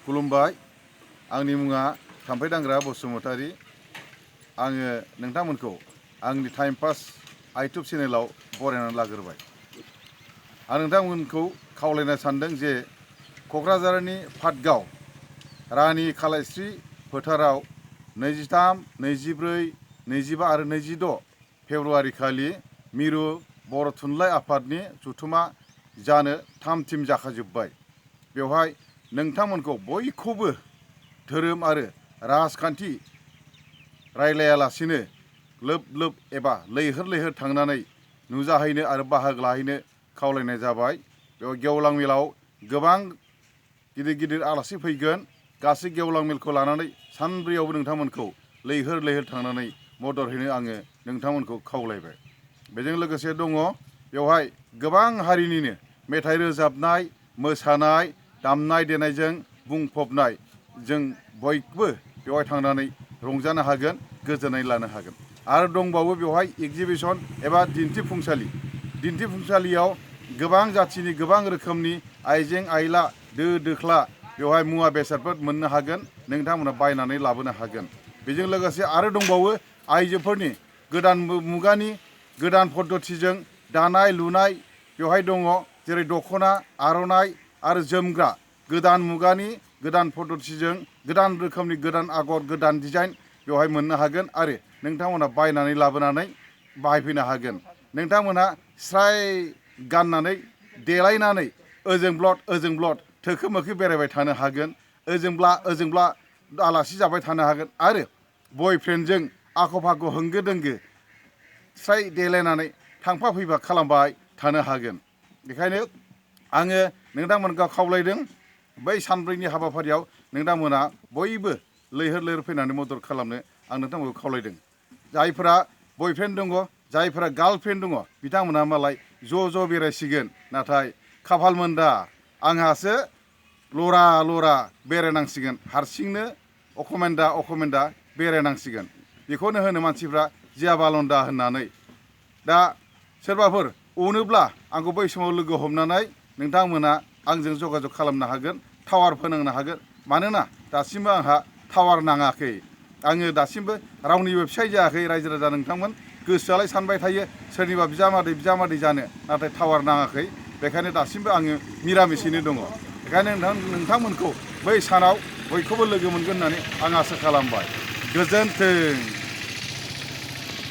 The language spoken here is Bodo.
खुलुमबाय आंनि मुङा थाम्फै दांग्रा बसुमतारी आङो नोंथांमोनखौ आंनि टाइम पास आइटुब चेनेलाव बरायनानै लाग्रोबाय आं नोंथांमोनखौ खावलायनो सानदों जे क'क्राझारनि पाटगाव रानि खालायस्रि फोथाराव 23, 24, 25 आरो 26 फेब्रुवारि खालि मिरु बर' थुनलाइ आफादनि जथुमा जानो थाम-थिम जाखाजोब्बाय। बेवहाय नोंथांमोनखौ बयखौबो धोरोम आरो राजखान्थि रायलायालासिनो लोब लोब एबा लैहोर लैहोर थांनानै नुजाहैनो आरो बाहागो लाहैनो खावलायनाय जाबाय। बेयाव गेवलां मेलाव गोबां गिदिर गिदिर आलासि फैगोन। गासै गेवलां मेलखौ लानानै सानब्रैयावबो नोंथांमोनखौ लैहोर लैहोर थांनानै मदद हैनो आङो नोंथांमोनखौ खावलायबाय। बेजों लोगोसे दङ बेवहाय गोबां हारिनिनो मेथाइ रोजाबनाय, मोसानाय, दामनाय देनायजों बुंफबनाय जों बयबो बेवहाय थांनानै रंजानो हागोन, गोजोननाय लानो हागोन। आरो दंबावो बेवहाय एग्जिबिशन एबा दिन्थिफुंसालियाव गोबां जाथिनि गोबां रोखोमनि आइजें आइला दो दोख्ला बेवहाय मुवा बेसादफोर मोननो हागोन, नोंथांमोना बायनानै लाबोनो हागोन। बेजों लोगोसे आरो दंबावो आइजोफोरनि गोदान मुगानि गोदान पद्धतिजों दानाय लुनाय बेवहाय दङ, जेरै दख'ना, आर'नाइ आरो जोमग्रा गोदान मुगानि गोदान पद्धतिजों गोदान रोखोमनि गोदान आगर गोदान डिजाइन बेवहाय मोननो हागोन आरो नोंथांमोना बायनानै लाबोनानै बाहायफैनो हागोन। नोंथांमोना स्राय गाननानै देलायनानै ओजों ब्लद थोखो मोखो बेरायबाय थानो हागोन, ओजोंब्ला आलासि जाबाय थानो हागोन आरो बयफ्रेन्डजों आख' फाख' होंगो दोंगो स्राय देलायनानै थांफा फैफा खालामबाय थानो हागोन। बेखायनो आङो नोंथांमोनखौ खावलायदों बै सानब्रैनि हाबाफारियाव नोंथांमोना बयबो लैहोर लैहोर फैनानै मदद खालामनो आं नोंथांमोनखौ खावलायदों। जायफोरा बयफ्रेन्ड दङ, जायफोरा गार्लफ्रेन्ड दङ, बिथांमोनहा मालाय ज' बेरायसिगोन। नाथाय खाफाल मोनदा आंहासो लरा बेरायनांसिगोन, हारसिंनो अखमेन्दा बेरायनांसिगोन। बेखौनो होनो मानसिफ्रा जियाबालन्दा होननानै। दा सोरबाफोर अनोब्ला आंखौ बै समाव लोगो हमनानै नोंथांमोना आंजों जगाजग खालामनो हागोन, टावार फोनांनो हागोन। मानोना दासिमबो आंहा टावार नाङाखै। आङो दासिमबो रावनिबो फिसाय जायाखै। रायजो राजा नोंथांमोन गोसोआलाय सानबाय थायो सोरनिबा बिजामादै जानो, नाथाय टावार नाङाखै। बेखायनो दासिमबो आङो मिरामिसैनो दङ। बेखायनो नोंथांमोनखौ बै सानाव बयखौबो लोगो मोनगोन होननानै आं आसा खालामबाय। गोजोन्थों।